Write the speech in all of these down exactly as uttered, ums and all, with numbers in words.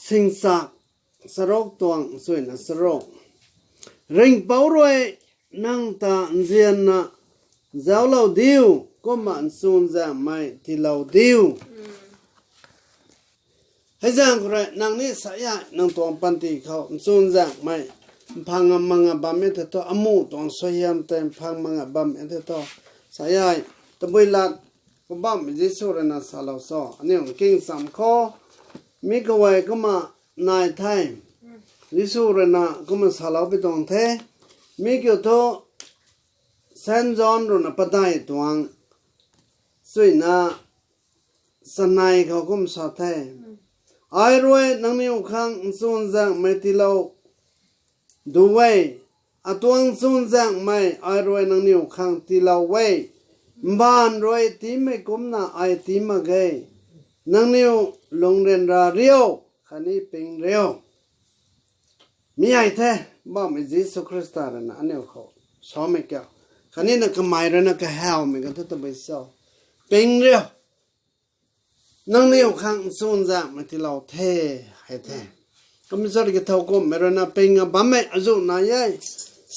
Thingchak charuk tuang suina charuk. Ringhpouc rui nang ta nzianna zauclou diu, kumna nchunzaenghmei tiilou diu. Hei zaeng khou rui nang ni sa e, nang tuang panty khou nchunzaenghmei mphang a manga bam e the thu, amuh tuang suaihiam tei mphang manga bam e the thu, sa e, tabui lat Poubauhmei Jisu rui na salou cho? Aniu nking cham khou, mi kaguay kumna nai the. Jisu rui na kumna saloupui tuang the. Mi kiu thu Saint John rui na padeih tuang suina chanei khou kum sa the. Ai rui nangniw khang nchunzaenghmei tiilou du e. Atuang nchunzaenghmei ai rui nangniw khang tiilou e. Mbaanv rui tiimei kumna ai tii mak ge. Nangniw lungh ryanra riu, khatni ping riu. Mi hei the, Poubauhmei Jisu Khrista rui na aniu khou samei kiu. Khatni na kamei rui na kahawmei khou thu tabui cho? Ping riu. Nangniw khang nchunzaenghmei tiilou the, hei the. Kum zat ki thowkumhmei rui na ping a bammei azuh nai e.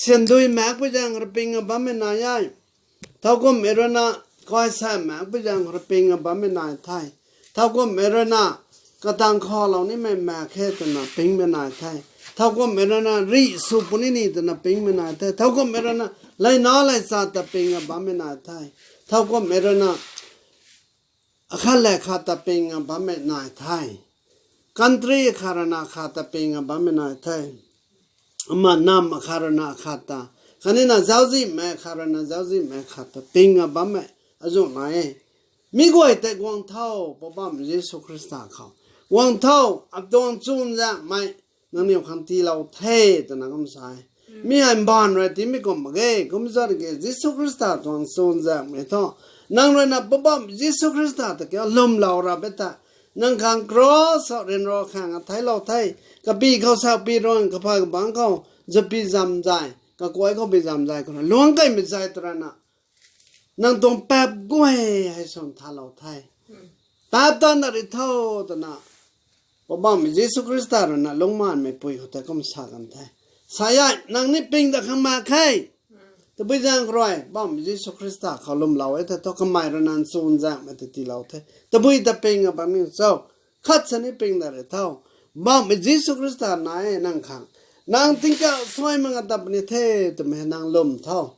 Syan dui makpui zaeng rui ping a bammei nai e. Thowkumhmei rui na kai sa makpui zaeng rui ping a bammei nai the. Thowkumhmei rui na katang khalou nimei mak khe twna pingmei nai the. Thowkumhmei rui na rih sw puni ni twna pingmei nai the. Thowkumhmei rui na leina leichat ta ping a bammei nai the. Thowkumhmei rui na akhat le khat ta ping a bammei nai the. Country akhat rui na akhat ta ping a bammei nai the. Ama nam akhat rui na akhat ta, khatni na zauczihmei akhat rui na zauczihmei akhat ta ping a bammei azuh nai e. Mi guay tei guang tho, Poubauhmei Jisu Khrista khou guang tho. Atuang nchunzaenghmei nangniw khang tiilou the, twna kum sa e. Mi hei mbaanv rui tiimei kum mak ge, kum zat ki Jisu Khrista tuang nchunzaenghmei thu, nang rui na Poubauhmei Jisu Khrista ta kiu lwmlou ra be ta, nang khang cross khou ryanra khang a theiclou the. Kapi khou saupi ruang, kaphay kabangc khou zapi zamzay, kakuay khou pi zamzay khou na luangc kaimei zay tw rana nang tuang paap guay hei swn thalou the. Paap ta na ri tho, twna Poubauhmei Jisu Khrista rui na lungcmaanmeipui khou tei kum sa kan the. Sa e, nang ni ping dat khang mak khe. Tabui zaeng khou rui Poubauhmei Jisu Khrista khou lwmlou e the thu, kamei rui na nchunzaenghmei ta tiilou the. Tabui ta ping a bam ni cho? Khat sa ni ping dat ri tho. Poubauhmei Jisu Khrista nai e nang khang. Nang tingkauh suai mak nga tat puni the, twmei nang lwm tho.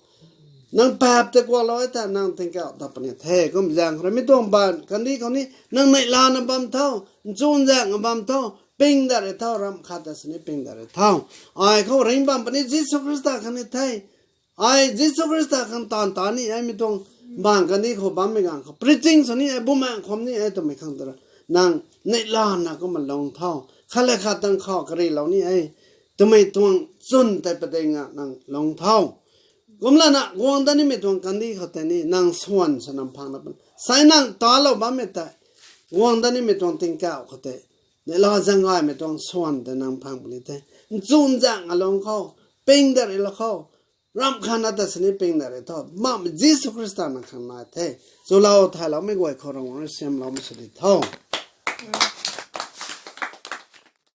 Nang paap tei kuaklou e ta nang tingkauh tat puni the. Kum zaeng khou rui mi tuang mbaanv kandih khou ni nang neihlana bam tho, nchunzaenghna bam tho, ping dat ri tho, ramh khat ta sini ping dat ri tho. Ai khou ringc bam puni Jisu Khrista khang ni the. Ai Jisu Khrista khang taanv ta ni e, mi tuang mbaanv kandih khou bammei ganv khou preaching sw ni e, bumaengh kham ni e twmei khang tw ra nang neihlana kumna lung tho. Khat le khat tang khou karilou ni e twmei tuang chwn tei padinga nang lung tho. Kumlana guang dat nimei tuang kandih khou tei ni nang swan sw nang phang na pun. Sai nang talou bammei tei guang dat nimei tuang tingkauh khou tei neihla zaenggaymei tuang swan tei nang phang puni the. Nchunzaenghna lung khou, ping dat rilou khou, ramh khat na ta sini ping dat ri tho. Poubauhmei Jisu Khrista nang khang nai the. Chulou thayloumei guay khou Ravguangc rui siamloumei sw di tho.